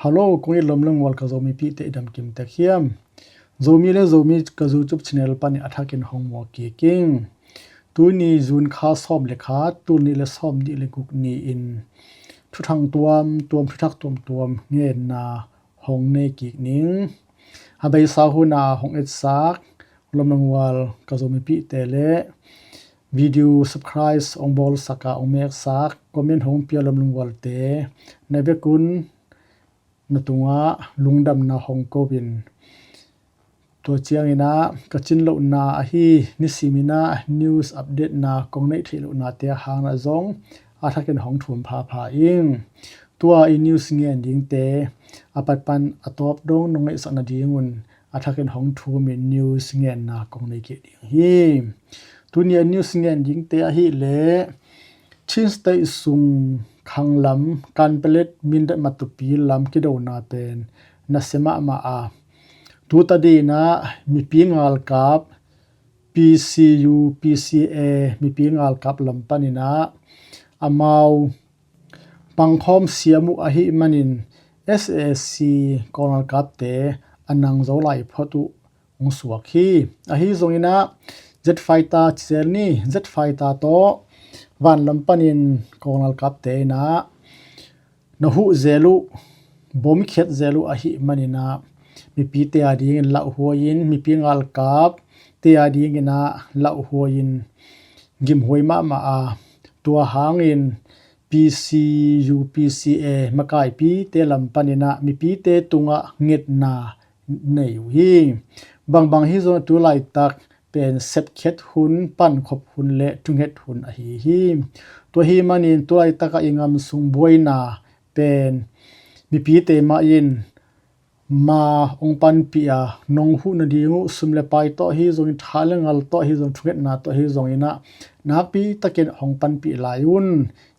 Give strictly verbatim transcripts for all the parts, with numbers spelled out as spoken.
Hello, kong it lawm le lungngual ka Zomipihte, i dam kim tek hiam? Zomi le Zomi ka YouTube channel panin a thakin hong muak kik ing. Tuni June kha sawm le khat, tul nih le sawm nih le guk ni-in thuthang tuamtuam, thuthak tuamtuam ngenna hong nei kik ning. A beisa huna hong etsak lawm le lungngual ka Zomipihte le video subscribe hong bawlsak a, hong meksak, comment hong pia lawm le lungngualte na bek un na tungah lungdamna hong ko in, tua ciangin ah ka cin lohna ahi nisimin ah news update na kong neih theih lohnate hangin ah zong a thakin hong thum phapha ing. Tua i news ngen dingte a pat pan a tawp dong nong ngaihsak nadingun a thakin hong thumin news ngenna kong nei kik ding hi. Tuni a news ngen dingte ahih leh Chin State sung khang lam, Kanpetlet, Mindat, Matupi lam kidona pen nasia mahmah a, tu tadin ah mipi ngalkap, P C U, P C A mipi ngalkap lam panin ah amau pangkhawm siam uh ahih manin S A C Kawl ngalkapte a nang zo lai phot uh hong suak hi. Ahi zongin ah jet fighter ci zel ni, jet fighter tawh vanlam panin Kawl ngalkapte in ah na huh zel uh, bom khiat zel uh ahih manin ah mipite a dingin lauhuai in, mipi ngalkapte a dingin ah lauhuai in gimhuai mahmah a, tua hangin P C U, P C A makaipite lam panin ah mipite tungah ngetna nei uh hi. Bangbang hi zong tu laitak pen sepkhiat hun, pankhop hun le thunget hun ahi hi. Tua ahih manin tu laitak ah i ngam sung buaina pen mipite mah in ma hong panpih a, nong huh nading uh sum le pai tawh ahi zongin, tha le ngal tawh ahi zong, thungetna tawh ahi zongin ah nakpi takin hong panpih lai un,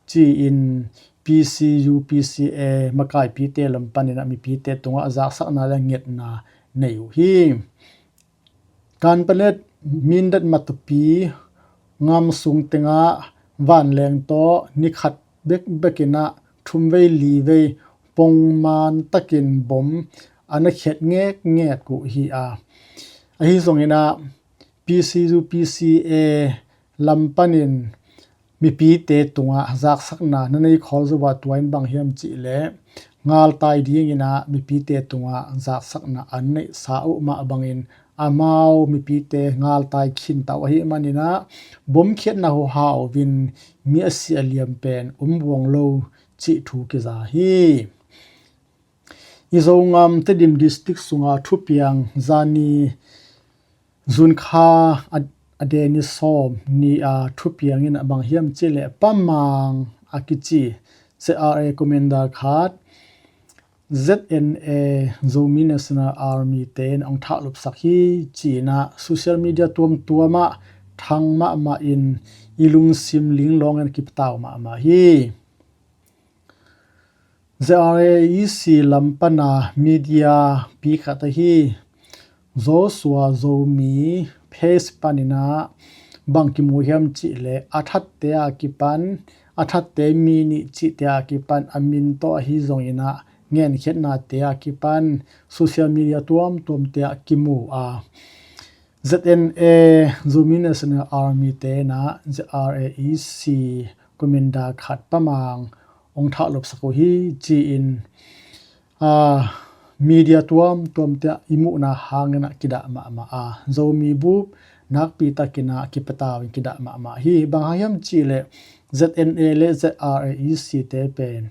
ci-in P C U, P C A makaipite lam panin ah mipite tungah zaksakna le ngetna nei uh hi. Kanpetlet, Mindat, Matupi ngam sung tengah vanleng tawh ni khat bekbek in ah thum vei li vei pongman takin bom a na khiat ngekngek uh hi a, ahi zongin ah P C U, P C A lam panin mipite tungah zaksakna na nei khawl zo a, tua in bang hiam cih leh ngaltai dingin ah mipite tungah zaksakna an neihsa uh mah bangin amau mipite ngaltai khinta uh ahih manin ah bomkhiatna huhau in mi a si a liam pen um buang lo cih thu kiza hi. I Zogam Tedim District sunga thupiang zani June kha a, a deni sawm ni a thupiang in a bang hiam cih leh Pamang a kici Z R A commander khat Z N A Zomi National Army te in hong thahlupsak hi ci-in ah social media tuamtuam ah thang mahmah in i lungsim linglawng in kipatau mahmah hi. Z R A E C lam pana media pi khat ahi Joshua Zomi page panin ah bang kimu hiam cih leh a thatte a kipan, a thatte mi nih cihte a kipan, a min tawh ahi zongin ah ngenkhiatnate a kipan social media tuamtuamte ah kimu a, Z N A Zomi National Army te in ah Z R A E C commander khat Pamang hong thahlupsak uh hi ci-in media tuamtuamte ah i muhna hangin ah kidah mahmah a, Zomi bup nakpi takin ah kipatau in kidah mahmah hi. Bang hang hiam cih leh Z N A le Z R A E C te pen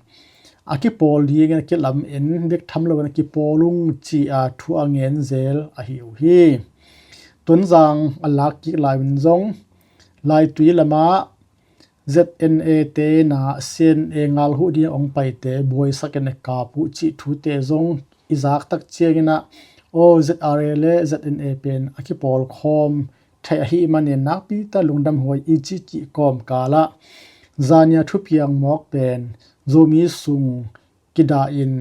a kipawl dingin a kilamen bek tham loin a kipawl ung ci-a thu a ngen zel ahi uh hi. Tonzang a lak kik lai-un zong Laitui lamah Z N A te in ah C N A ngal huh ding hong paite buaisak in a kap uh cih thute zong i zak tak ciangin ah aw Z R A le Z N A pen a kipawl khawm thei ahih manin nakpi tak lungdam huai i cih kawmkal ah zania thupiang mawk pen Zomi sung kidah in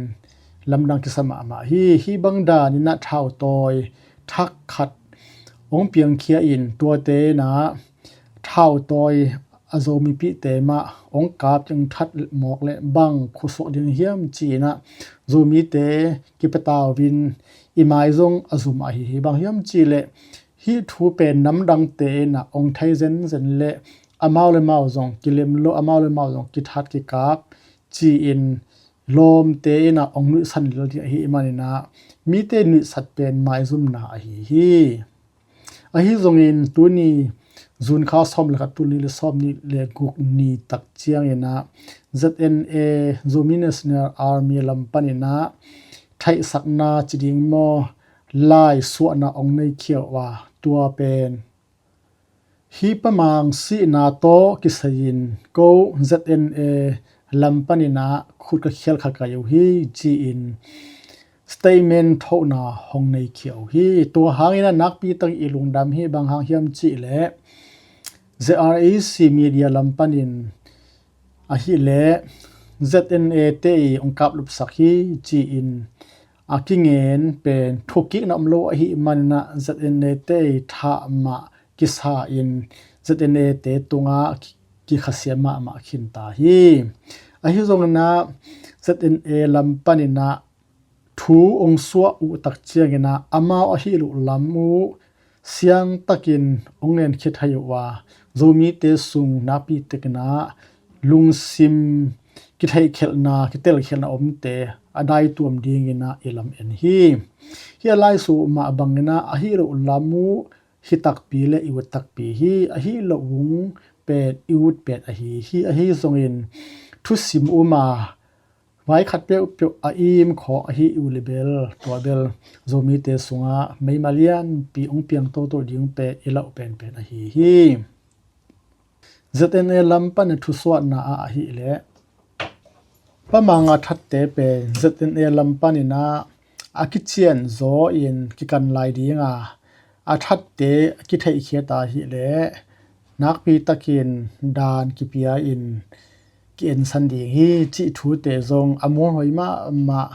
lamdang kisa mahmah hi. Hih bang danin ah thautawi thak khat hong piangkhia in tuate in ah thautawi a Zomipihte mah hong kap ding that mawk le bang khuasuak ding hiam ci-in ah Zomite kipatau in i mai zong a zum ahi hi. Bang hiam cih leh hih thu pen namdangte in ah hong thei zenzen le amau le mau zong kilem lo, amau le mau zong kithat kikap ci-in lawmte in ah hong nuihsan lel ding ahih manin ah mite nuihsat pen maizumna ahi hi. Ahi zongin tuni June kha sawm le khat, tul nih le sawm nih le guk ni tak ciangin ah Z N A, Zomi National Army lam panin ah theihsakna ci ding maw, laisuahna hong nei khia uh a, tua pen hi Pa Mang sihna tawh kisai-in ko Z N A lam panin ah khut ka khial kha kai uh hi ci-in statement thohna hong nei khia uh hi. Tua hangin ah nakpi tak i lungdam hi. Bang hang hiam cih leh Z R A C media lam panin ahih leh Z N A te i hong kaplupsak hi ci-in a kingen pen thukkikna om lo ahih manin ah Z N A te i thah mah kisa in Z N A te tungah ki, kikhasia mahmah khin ta hi. Ahi zongin ah Z N A lam panin ah thu hong suah uh tak ciangin ah amau ahih loh lam uh siangtakin hong ngenkhia thei uh a, Zomite sung nakpi takin ah lungsim kitheihkhelhna, kitelkhelhna omte a daituam dingin ah i lam en hi. Hih a laisuah mah bangin ah ahih loh lam uh hi takpi le i ut takpi hi. Ahih loh ung pen i ut pen ahi hi. Ahi zongin thusim um a, vai khat peuhpeuh a im khawh ahi uh le bel, tua bel Zomite sungah meima lianpi hong piang toto ding pen i lauh penpen ahi hi. Z N A lam pan a thusuahna ah ahih leh Pa Mang a thatte pen Z N A lam panin ah a kician zaw in kikan lai ding a, a thatte a kitheihkhiat ahih leh nakpi takin dan kipia in ki-ensan ding hi cih thute zong a muanhuai mahmah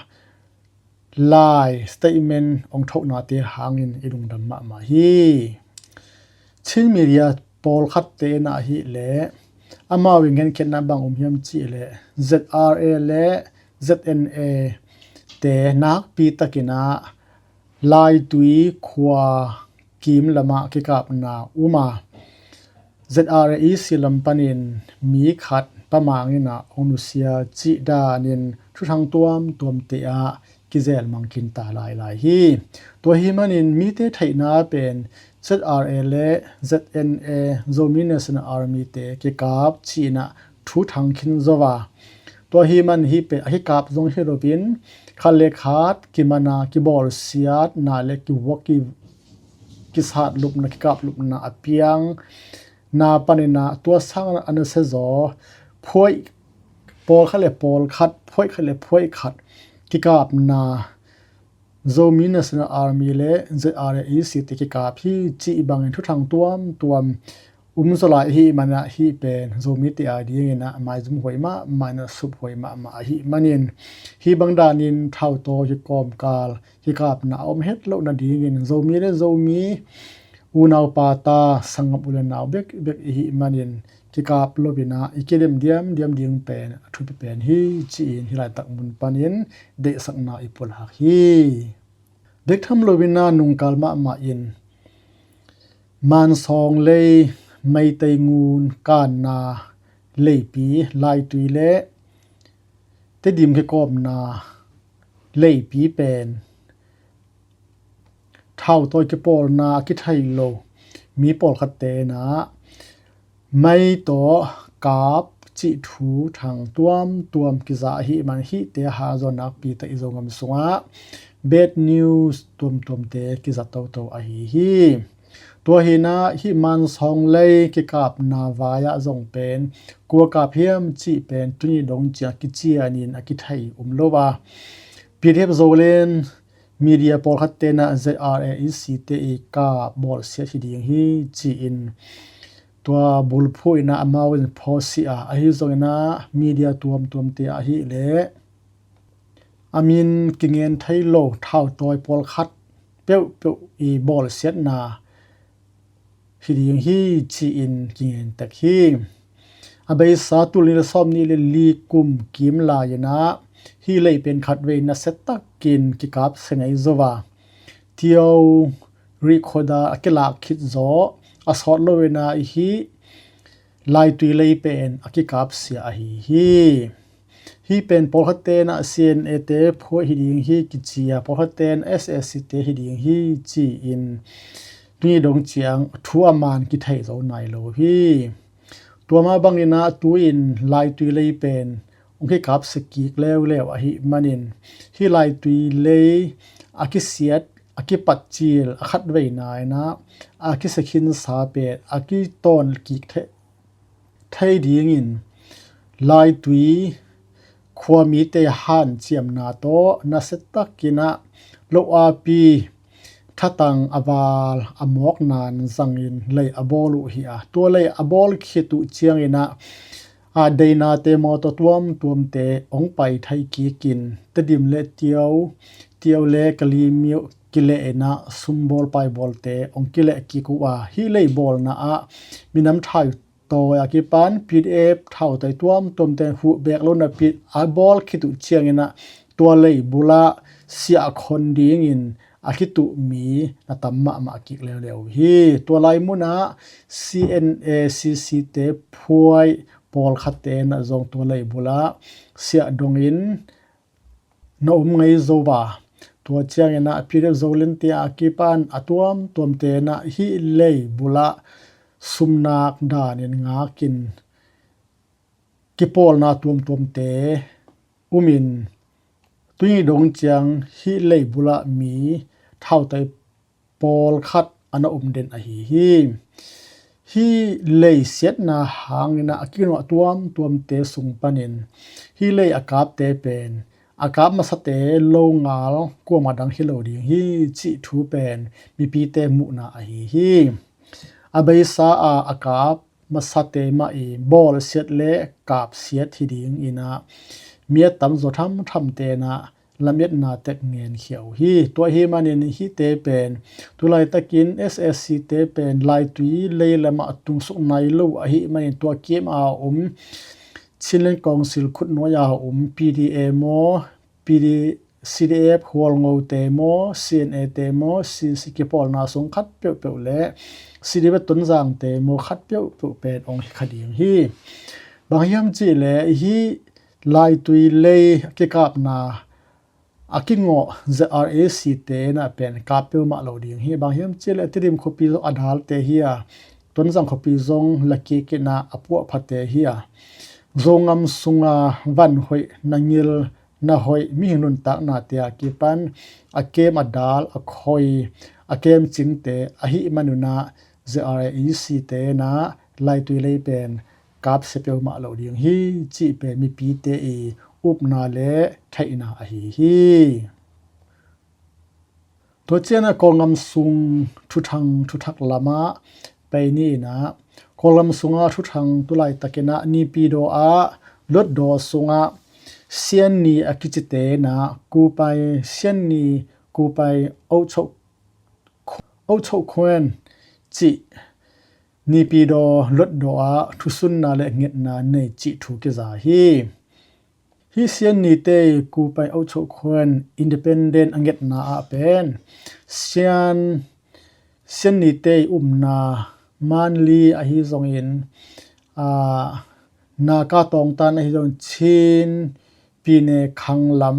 lai statement hong thohnate hangin i lungdam mahmah hi. Chin media pawlkhatte in ahih leh amau i ngenkhiatna bang um hiam cih leh Z R A le Z N A te nakpi takin ah Laitui khua kim lamah kikapna um a, Z R A E C lam panin mi khat Pa Mang in ah hong nusia cih danin thuthang tuamtuamte ah kizel mang khin ta lailai hi. Tua hi manin mite theihna pen Z R A le Z N A, Zomi National Army te kikap ci-in ah thuthang khin zo a, tua hi man hih pen a kikap zong hi loin khat le khat kiman a, kibawlsiatna le kivuak ki kisat lupna, kikap lupna a piang na panin ah tua sang a nasia zaw phuaih, pawlkhat le pawlkhat, phuaih khat le phuaih khat kikapna Zomi National Army le Z R A E C te kikap hi cih bangin thuthang tuamtuam um zaw lai ahih man ah hih pen Zomite a dingin ah maizum huai mahmah in ah sup huai mahmah ahih manin hih bang danin thautawi kikawmkal kikapna a om het loh nadingin Zomi le Zomi unaupa ta sanggam u le nau bekbek i hih manin kikap loin ah i kidem diamdiam ding pen a thupi pen hi ci-in hih laitak mun panin deihsakna i pulak hi. Bek tham loin ah nungkal mahmah in Mansawng lei, Meitei ngun kanna leipi, Laitui le Tedim kikawmna leipi pen thautawi kipawlna a kithei lo mi pawlkhatte in ah mei tawh kap cih thuthang tuamtuam kiza ahih man hihte hang zong nakpi tak i Zogam sungah bad news tuamtuamte kiza toto ahi hi. Tua hi in ah hih Mansawng lei kikapna vai-ah zong pen kua kap hiam cih pen tuni dong ciang kicianin a kithei um lo a, P D F Zoland media pawlkhatte in ah Z R A E C te i kap bawlsiat hi ding hi ci-in tua bulphuh in ah amau in phawk sih a, ahi zongin ah media tuamtuamte ahih leh a min kingen thei lo thautawi pawlkhat peuhpeuh i bawlsiatna hi ding hi ci-in kingen tek hi. A beisa tul nih le sawm nih le li kum kim lai-in ah hih lei pen khatvei nasia takin kikapsia ngei zo a, Tio Rikhoda a kilak khit zaw a sawt lo-in ah hih Laitui lei pen a kikapsia ahi hi. Hih pen pawlkhatte in ah C N A te phuai hi ding hi kici a, pawlkhatte in S A C te hi ding hi ci-in tuni dong ciang thu a man kithei zo nai lo hi. Tua mah bangin ah tu-in Laitui lei pen hong kikapsia kik leuleu ahih manin hih Laitui lei a kisiat a kipatcil a khatveina in ah a kisia khinsa pen a kitawn kik thei, thei dingin Laitui khuamite hanciamna tawh nasia takin ah lo api thatang a val a mawkna in zangin lei a bawl uh hi a, tua lei a bawl khit uh ciangin ah a deinate maw tawh tuamtuamte hong pai thei kikin Tedim le Tio, Tio le Kalemyo kileh in ah sumbawl paibawlte hong kileh kik uh a, hih lei bawlna ah minam thau tawi a kipan P D F thautawi tuamtuamte huh bek lo napi a bawl khit uh ciangin ah tua lei bulah siah khon dingin a kituh mi na tam mahmah kik leuleu hi. Tua lai munah C N A C C te phuai pawlkhatte in ah zong tua lei bulah siah dongin na om ngei zo a, tua ciangin ah P D F Zoland te a kipan a tuamtuamte in ah hih lei bulah sumnak danin ngakin kipawlna tuamtuamte umin tuni dong ciang hih lei bulah mi thautawi pawlkhat a na om den ahi hi. Hih lei siatna hangin ah a kigawm tuamtuamte sung panin hih lei a kapte pen a kap masate lo ngal kuamah dang hi lo ding hi cih thu pen mipite muhna ahi hi. A beisa a a kap masate mah i bawlsiat le kapsiat hi dingin ah mi a tamzaw thamthamte in ah lametna tek ngenkhia uh hi. Tua ahih manin hihte pen tulaitakin S A C te pen Laitui lei lamah tungsuk nai lo ahih manin tua kim a om Chinland Council khutnuai a om P D A maw, P D, C D F Hualngote maw, C N A te maw, C C kipawlna sung khat peuhpeuh le C D F Tonzangte maw khat peuhpeuh pen hong hi kha ding hi. Bang hiam cihleh hih Laitui lei kikapna a kingawh Z R A C te in ah pen kap peuhmah lo ding hi. Bang hiam cihleh Tedim khuapi zong a dalte hi a, Tonzang khuapi zong la kik in ah a puahphate hi a, Zogam sunga van hoih, na ngil na hoih, mihing nuntaknate a kipan a kem a dal a khoi a kemcingte ahih manun ah Z R A C te in ah Laitui lei pen kapsia peuhmah lo ding hi cih pen mipite i upna le theihna ahi hi. Tua ciangin ah Kawlgam sung thuthang thuthak lamah pai ni in ah, Kawlgam sunga thuthang tulaitakin ah Naypyidaw ah Lotdaw sungah Sianni a kicite in ah Kupai, Sianni Kupai Ocho, Ocho Khuen cih Naypyidaw Lotdaw ah thusunna le ngetna nei cih thu kiza hi. Hih Siannite i Kupai Ocho Khuen independent a ngetna ah pen Sian, Siannite i upna Manli ahi zongin, aa, Naga tawngtan ahi zongin Chin pine khanglam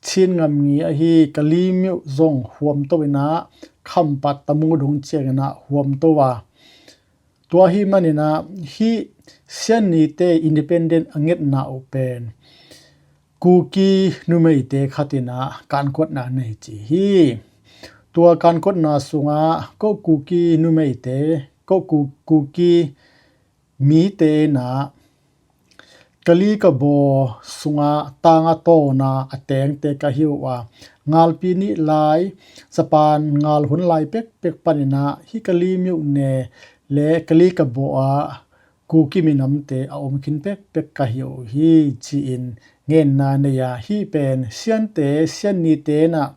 Chin ngamngi ahi Kalaymyo zong huamto in ah Khampat Tamu dong ciangin ah huamto a, tua ahih manin ah hih Siannite independent a ngetna uh pen Kuki numeite khat in ah kankuatna nei ci hi. Tua kankuatna sungah ko Kuki numeite, ko Ku-, Kuki mite in ah Kali Kabaw sungah tanga tawna a tengte ka hi uh a, ngalpi nih lai, Japan ngal hun lai pekpek panin ah hih Kalaymyo ne le Kali Kabaw ah Kuki minamte a om khin pekpek ka hi uh hi ci-in ngenna nei a, hih pen Siante, Siannite in ah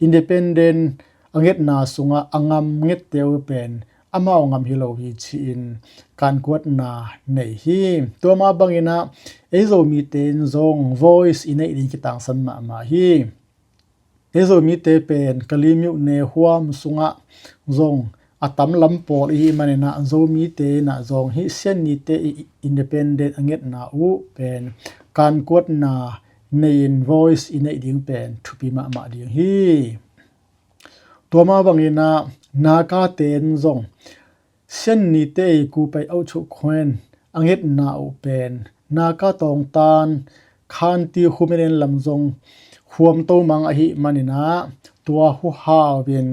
independent a ngetna sungah a ngam ngette uh pen amau ngam hi lo hi ci-in kankuatna nei hi. Tua mah bangin ah ei Zomite in zong voice i neih ding kitangsan mahmah hi. Ei Zomite pen Kalaymyo ne huam sungah zong a tam lam pawl i hih manin ah Zomite in ah zong hih Siannite i independent a ngetna uh pen kankuatna nei-in voice i neih ding pen thupi mahmah ding hi. Tua mah bangin ah Nagate in zong Siannite i Kupai Aw Cho Khuan a ngetna uh pen Naga tawngtan Khanti Khumin lam zong huam to mang ahih manin ah tua huhau in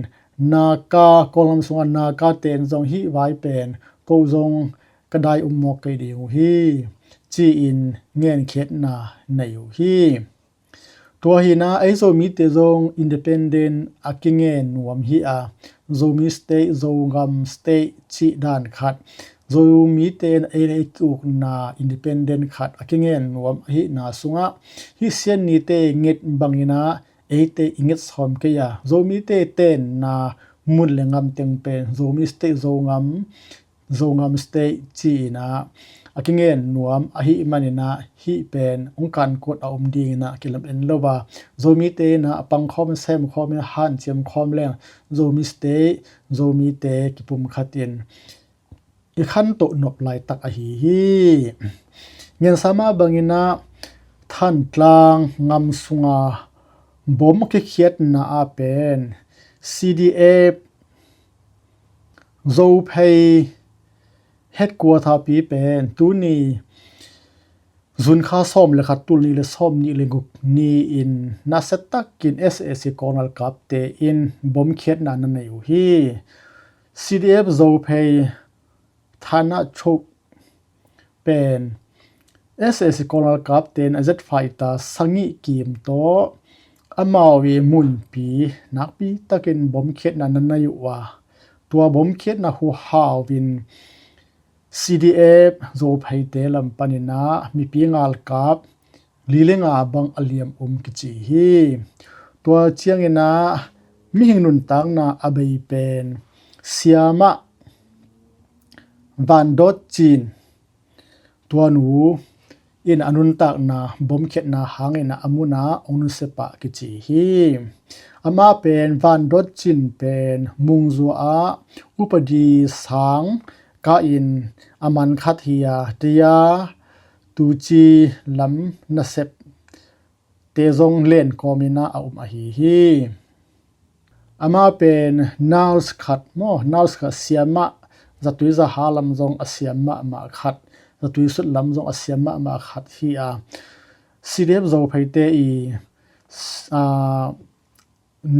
Naga Kawlgam sungah Nagate in zong hih vai pen ko zong ka dai um mawk kei ding uh hi ci-in ngenkhiatna nei uh hi. Tua hi-in ah ei Zomite zong independent a kingen nuam hi a, Zomi State, Zogam State cih dan khat, Zomite in ei le ei ki-ukna independent khat a kingen nuam ahihna sungah hih Siannite nget bangin ah eite i nget sawm kei a, Zomite tenna mun le ngam teng pen Zomi State, Zogam, Zogam State ci-in ah a kingen nuam ahih manin ah hih pen hong kankuat a om dingin ah kilam en lo a, Zomite in ah a pangkhawm, semkhawm in ah hanciam khawm leng Zomi State, Zomite kipumkhat in i khantoh nop laitak ahi hi. Ngensa mah bangin ah Thantlang ngam sunga bom kikhiatna ah pen C D F Zophei headquarter pi pen tuni June kha sawm le khat, tul nih le sawm nih le guk ni-in nasia takin S A C Kawl ngalkapte in bom khiatna na nei uh hi. C D F Zophei Thana Chok pen S A C Kawl ngalkapte in a jet fighter sagih kim tawh amau i munpi nakpi takin bom khiatna na nei uh a, tua bom khiatna huhau in C D F Zopheite lam panin ah mipi ngalkap li le nga bang a liam um kici hi. Tua ciangin ah mihing nuntakna a bei pen siamah Van Dawt Cin, tua nu in a nuntakna bom khiatna hangin ah a mun ah hong nusia pah kici hi. Amah pen Van Dawt Cin pen Mungzua ah upadi sang kah in a man khat hi a, Tia Tuci lam nasepte zong len kawmin ah a um ahi hi. Amah pen nurse khat maw, nurse khat, siamah, zatui zaha lam zong a siam mahmah khat, zatui sut lam zong a siam mahmah khat hi a, C D F Zopheite i, a,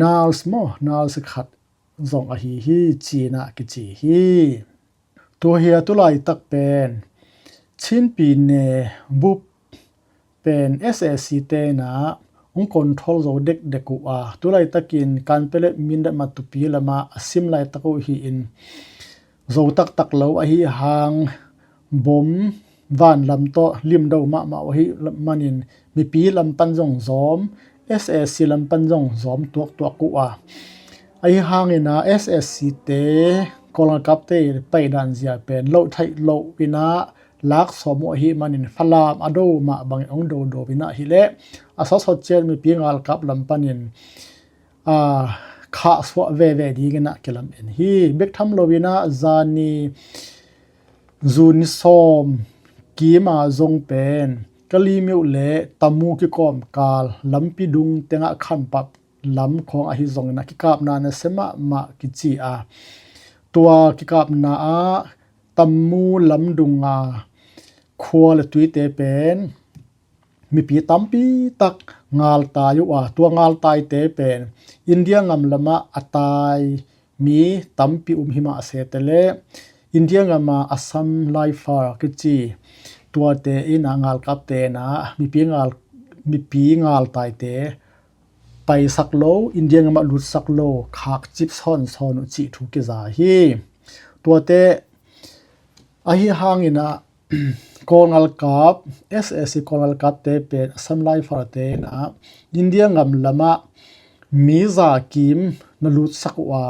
nurse maw, nurse khat zong ahi hi ci-in ah kici hi. Tua hi a, tulaitak pen Chin Pyine bup pen S A C te in ah hong control zo dekdek uh a, tulaitakin Kanpetlet, Mindat, Matupi lamah a sim laitak uh hi-in zo taktak lo ahi hang bom van lam tawh limdo mahmah uh ahih manin mipi lam pan zong zawm, S A C lam pan zong zawm tuaktuak uh a, ahi hangin ah S A C te Kawl ngalkapte paidan zia pen loh theih loh in ah lak sawm uh ahih manin Falam a do mah bangin hong dodo in ah hi leh a sawtsawt ciang mipi ngalkap lam panin a, khahsuah veve dingin ah kilam en hi. Bek tham loin ah zani June ni sawm kim a zong pen Kalaymyo le Tamu kikawmkal lampi dung tengah khanpap lam khawng ahi zongin ah kikapna nasia mahmah kici a, tua kikapna ah Tamu lamdunga khua le tuite pen mipi tampi tak ngaltai uh a, tua ngaltaite pen India ngam lamah a tai mi tampi um hi mah se te le, India ngam a Assam Rifle kici tuate in ah ngalkapte in ah mipi ngal, mipi ngaltaite paisak lo, India ngam ah lutsak lo, khakcip sawnsawn uh cih thu kiza hi. Tuate ahi hangin ah Kawl ngalkap, S A C Kawl ngalkapte pen Assam Rifle te in ah India ngam lamah mi za kim na lutsak uh a,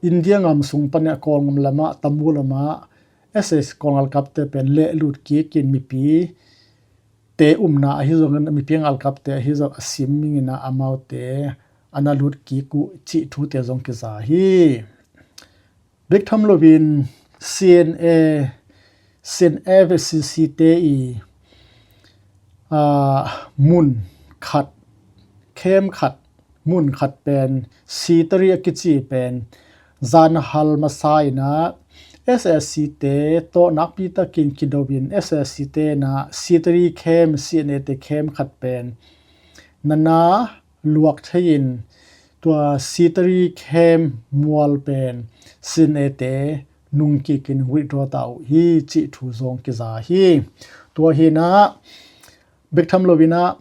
India ngam sung panin a Kawlgam lamah, Tamu lamah S A C Kawl ngalkapte pen lehlut kikin mipi te umna ahi zongin, mipi ngalkapte ahi zong a sim mingin ah amaute a na lut kik uh cih thute zong kiza hi. Bek tham loin C N A, C N A ve C C te i, aa, mun khat, camp khat, mun khat pen Sitari a kici pen zan hal masa in ah S A C te tawh nakpi takin kido in S A C te in ah Sitari camp, C N A te camp khat pen na na luak thei in tua Sitari camp mual pen C N A te nung kikin withdraw ta uh hi cih thu zong kiza hi. Tua hi in ah bek tham loin ah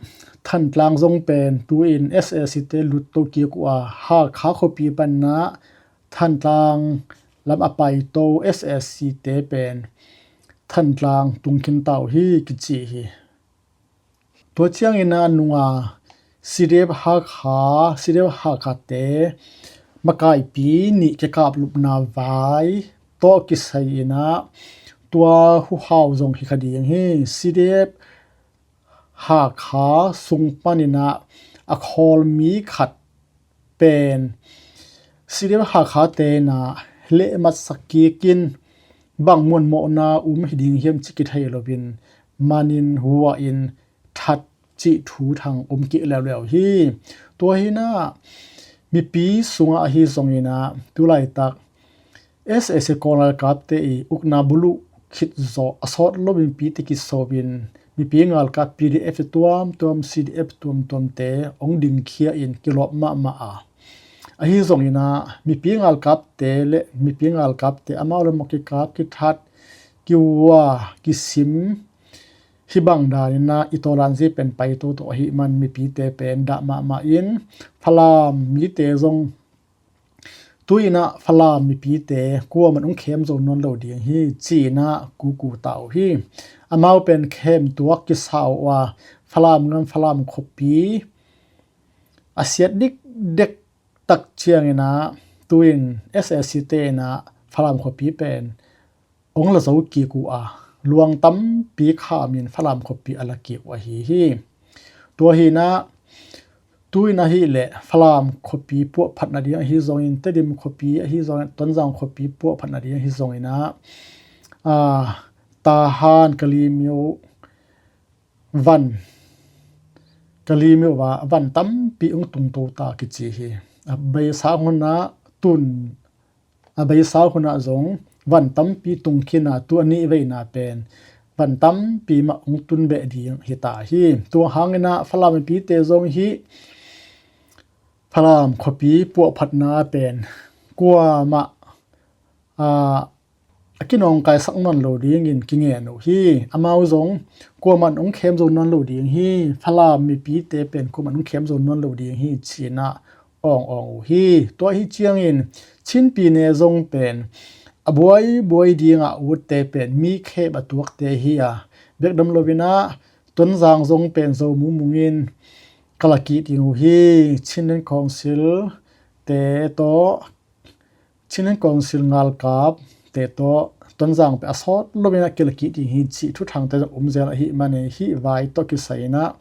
Thantlang zong pen tu-in S A C te lut to kik uh a, Hakha khuapi panin ah Thantlang lam a pai to S A C te pen Thantlang tung khin ta uh hi kici hi. Tua ciangin ah nunga C D F Hakha, C D F Hakha te makaipi nih kikap lupna vai tawh kisai in ah tua huhau zong hi kha ding hi. C D F Hakha sung panin ah a khawl mi khat pen C D F Hakha te in ah lehmat sak kikin bang muanmawhna um hi ding hiam cih kithei loin manin hua in that cih thu thang um kik leuleu hi. Tua hi in ah mipi sungah ahi zongin ah tu laitak S A C Kawl ngalkapte i ukna buluh khit zawh a sawt lo mipite kisawmin mipi ngalkap P D F tuamtuam, C D F tuamtuamte hong dingkhia in kilawp mahmah a, ahi zongin ah mipi ngalkapte le mipi ngalkapte amau le amau kikap kithat, kiua kisim, hih bang danin ah i tawlanzi pen pai toto ahih man mipite pen dah mahmah in Falam mite zong tu-in ah Falam mipite kuaman hong khem zo nawn lo ding hi ci-in ah kuku ta uh hi. Amau pen khem tuak kisa uh a, Falam ngam, Falam khuapi a siat dikdek tak ciangin ah tu-in S A C te in ah Falam khuapi pen hong la zo kik uh a, luang tampi khamin Falam khuapi a la kik uh ahi hi. Tua hi in ah tu-in ahih leh Falam khuapi puahphat nading ahi zongin, Tedim khuapi ahi zongin, Tonzang khuapi puahphat nading ahi zongin ah, aa, Tahan, Kalemyo van, Kalemyo ah van tampi hong tungto ta kici hi. A beisa hun ah tun a beisa hun ah zong van tampi tung khin a, tu a nih veina pen van tampi mah hong tun beh ding hi ta hi. Tua hangin ah Falam mipite zong hih Falam khuapi puahphatna pen kuamah, aa, a kinawngkaisak nawn lo dingin kingen uh hi. Amau zong kuaman hong khem zo nawn lo ding hi. Falam mipite pen kuaman hong khem zo nawn lo ding hi ci-in ah awng awng uh hi. Tua ahi ciangin Chin pyine zong pen a buaibuai dingah utte pen mi khem a tuakte hi a, bek tham loin ah Tonzang zong pen Zo mumungin ka la kik ding uh hi. Chinland Council te tawh, Chinland Council ngalkapte tawh Tonzang pen a sawt loin ah kila kik ding hi cih thuthangte zong um zel ahih manin hih vai tawh kisai-in ah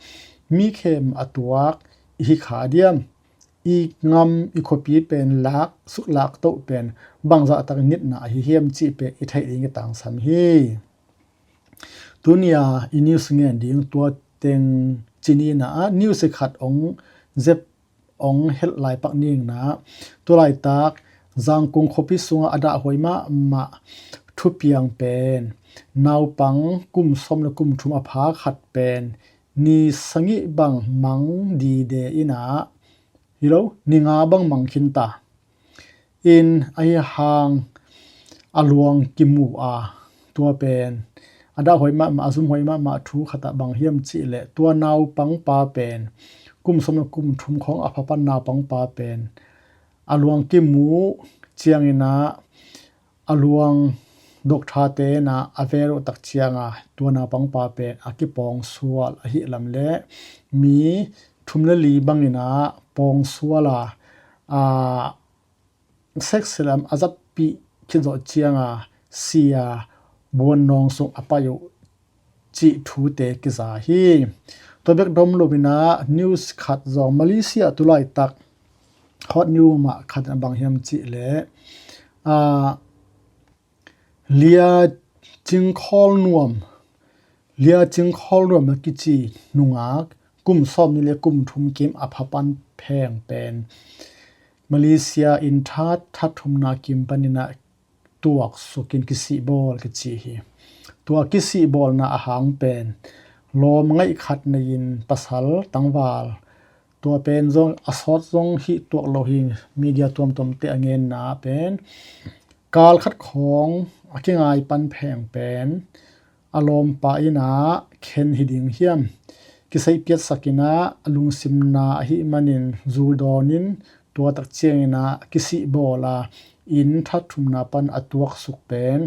mi khem a tuak i hi kha diam, i ngam i khuapi pen lak, suklak toh pen bangzah tak nitna ahi hiam cih pen i theih ding i tangsam hi. Tuni-a i news ngen ding tua teng ci ni in ah, news khat hong zep hong helh lai pak ning in ah, tu laitak Zangkung khuapi sungah a dahhuai mahmah thupiang pen naupang kum sawm le kum thum a pha khat pen ni sagih bang mang dide in ah, hi lo, ni nga bang mang khin ta in, ahi hang a luang kimu a, tua pen a dahhuai mahmah, a zumhuai mahmah thu khat ah bang hiam cih leh tua naupangpa pen, kum sawm le kum thum khawng a pha pan naupangpa pen a luang kimu ciangin ah a luang doctor-te in ah a vel uh tak ciang a tua naupangpa pen a kipawngsual ahih lam leh mi thum le li bangin ah pawngsual a, aa, sexy lam a zatpih khit zawh cianga sia buannawng sung a pai uh cih thute kiza hi. Tua bek dom loinah news khat zong Malaysia tulaitak hot news mah khat a bang hiam cih leh, ah, Lia Cing Khawl Nuam, Lia Cing Khawl Nuam a kici nungak kum sawm ni le kum thum kim a pha pan pheng pen Malaysia in that, that thumna kim paninah tuak sukin kisihbawl kici hi. Tua kisihbawlna a hang pen lawm ngaih khat nei-in pasal tangval, tua pen zong a sawt zong hi tuak lo hi, media tuamtuamte a ngenna pen kal khat khawng a kingai pan pheng pen a lawmpa innah khen hi ding hiam, kisaih piatsak innah a lungsimna ahih manin zul dawnin tua tak cianginah kisihbawl a inn that thumna pan a tuaksuk pen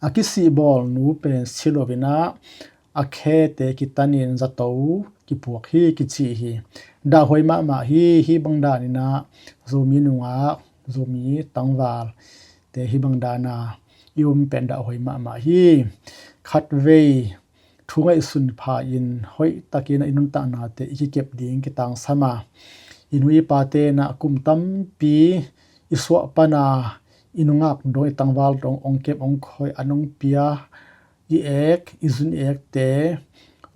a kisihbawl nu pen si loinah a khete kitanin zato kipuak hi kici hi. Dahhuai mahmah hi. Hih bang daninah Zomi nungak, Zomi tangval te hih bang dana i um pen dahhuai mahmah hi. Khatvei thu ngaihsun pha-in hoih takin i nuntaknate i kikep ding kitangsam a, i nu i pate na kum tampi i suah pana i nungak dong, i tangval dong ong kep ong khoi, an ong pia, i ek, i zun i ekte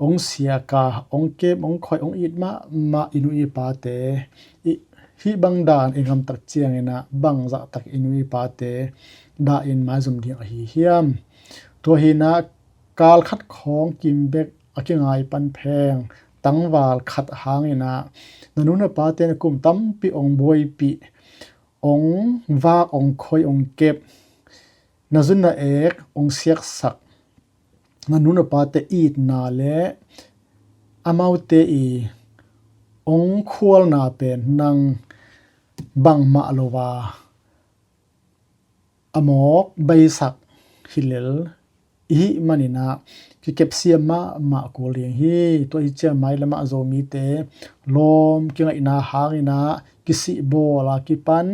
ong siaka, ong kep ong khoi, ong it mahmah i nu i pate i hih bang dan i ngamtak cianginah bangzahtak i nu i pate dahin maizum ding ahi hiam? Tua hinah kal khat khawng kim bek a kingai pan pheng tangval khat hanginah na nu na pate na kum tampi ong buaipih, ong vak, ong khoi, ong kep, na zun na ek ong siaksak, na nu na pate itna le amaute i ong khualna pen nang bangmah lo a a mawk beisak hi lel i hih maninah kikepsia mahmah kul ding hi. Tua hi ciang mailamah Zomite lawm kingaihna hanginah kisihbawl a kipan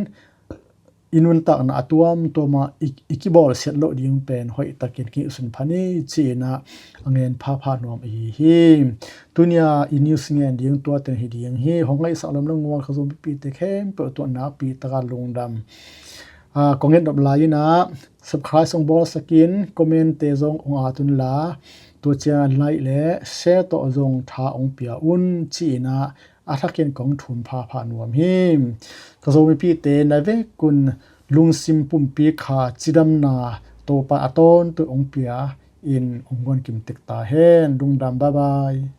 i nuntakna a tuamtuama i, i kibawlsiat loh ding pen hoih takin kihsun phan hi ci-inah a ngen phapha nuam ahi hi. Tunia i news ngen ding tua teng hi ding hi. Hong ngaihsak lam le ngual kha Zomipite khempeuh tuah nakpi taka lungdam. Ah, kong ngen nop lai-inah subscribe zong bawlsakin, comment-te zong ong at unla, tua ciang like le share tawh zong tha ong pia un ci-inah a thakin kong thum phapha nuam hi. Ka Zomipite na vekun lungsim pumpi kha cidamna Topa a tawntung ong pia in ong guan kim tek ta hen. Lungdam, bye bye.